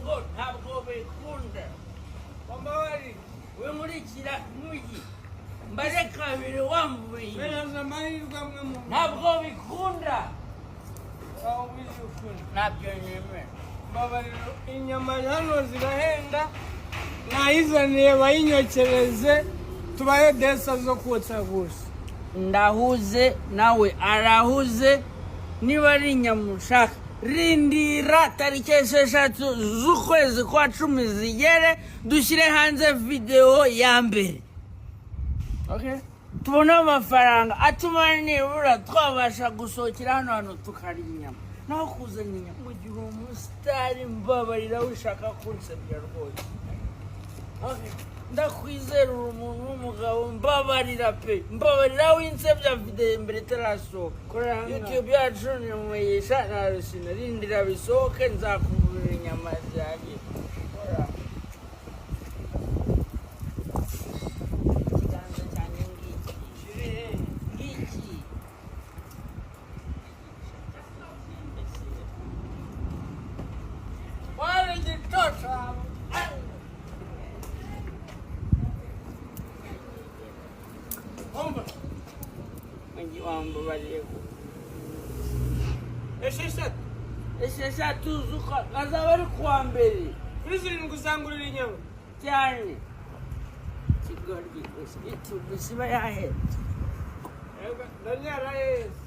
Ngo ntabwo bikunda. Wambabariye. Winkurikira mugi mbare kabiri wamvuye. Mpereza amahirwe amwe mu Ntabwo bikunda. Aho wize ukuri. Ntabyo nemera. Mbabarira, inyama hano zirahenda, nayizaniye bayinyokereze, tubahe desa zo kotsa gusa. Ndahuze, nawe arahuze. Niba ari inyama ushaka, rindira tariki 6 z'ukwezi kwa 10 zigere, dushyire hanze videwo ya mbere. Okay. Tubone amafaranga atuma nibura twabasha gusohokera hano hantu tukarya inyama. Naho kuzana inyama mu gihe umusitari, mbabarira, wishaka kunsebya rwose. Okay. Ndakwizera, uri umuntu w'umugabo. Mbabarira pe, mbabarira, winsebya videwo mbere itarasohoka. YouTube yacu ni Mugisha na Rusine. Rindira bisohoke, nzakugurira inyama zanjye. Kora. Ikiganza cyanjye ngiki, ngiki. Wari igicoco. Umva. Mugi wambabariye ko 6. 6 z'ukwa azaba ari kuwa mbere. Kuri 7 uzangurira inyama. Cyane, kigoryi gusa, YouTube siba yahetse. Ndanyara yese.